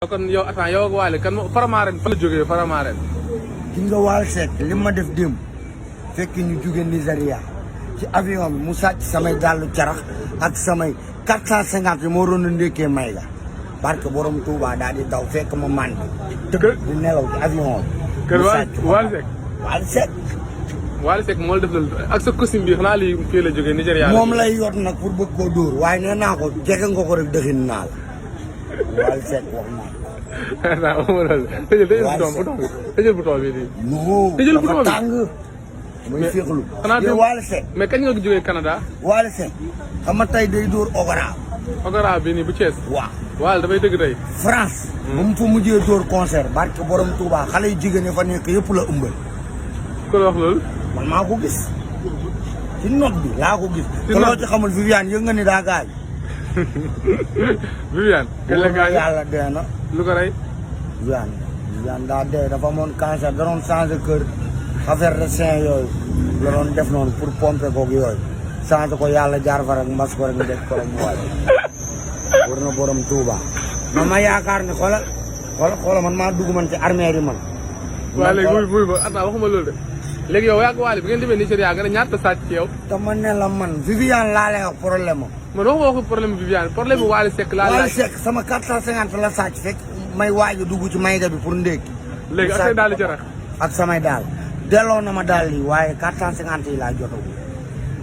kon yow attends yow ak Wally kan Faramaren fa la jógee Faramaren. ki nga Wally Seck li ma def démb fekk ñu jóge Nigéria ci avion bi mu sàcc samay dàllu carax ak samay 450 yi moo doon ndékkee may ga barke borom Touba daal di daw fekk ma màndi tëdd di nelaw ci avion bi. kër Wally Seck. Wally Seck. Wally Seck moo la def la ak sa costume bi xanaa lii fii la jógee Nigéria la. moom lay yot nag pour bëgg koo dóor waaye nee naa ko jege nga ko rek dëxin naa la Wally Seck wax naa tëjël bouton bi nii. non tëjël bouton bi dafa tàng. muy féexlu. xanaa Wally Seck. mais kañ nga jógee Canada. Wally Seck xam nga tey day dóor Ogara. Ogara bi nii bu Thiès. waaw. Wally dafay dëgg tey. France. ba mu fa mujjee dóor concert barke borom Touba xale yu jigéen ñi fa nekk yëpp la ëmbal. ku la wax loolu. man maa ko gis. ci note bi laa ko gis. te loo ci xamul Viviane yëg nga ni daa gaañ. Viviane. kañ la gaañ yàlla dee na. lu ko rey. Viviane daa dee dafa amoon cancer da doon changé kër affaire de sein yooyu la doon def noonu pour pomper koog yooyu changé ko yàlla jaar fa rek mbas ko rek ñu def ko rek mu wàcc. war na borom Touba. man ma yaakaar ne xoola man maa dugg man ci armée yi man. waaw léegi muy ba attends waxuma loolu de léegi yow yaa ngi Wally bi ngeen demee Nigéria nga ne ñaata sàcc ci yow. te man ne la man Viviane laa lay wax problème am. man waxu problème Viviane problème Wally Seck laa Wally Seck sama 450 la sàcc fekk may waaj a dugg ci mayga bi pour ndékki. léegi ak say daal di jarax. ak samay daal delloo na ma daal yi waaye 450 yi laa jotagul.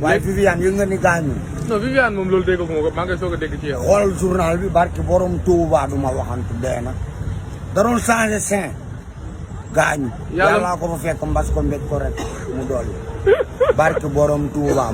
waaye Viviane yëg nga ni gaañu. non Viviane moom loolu dégg ko maa ngi soog a dégg ci yow. xoolal journal bi barki borom Touba du ma waxantu dee na. da doon changé sein gaañu. yàlla ko fa fekk mbas ko mbéj ko rek mu dolli barki borom Touba.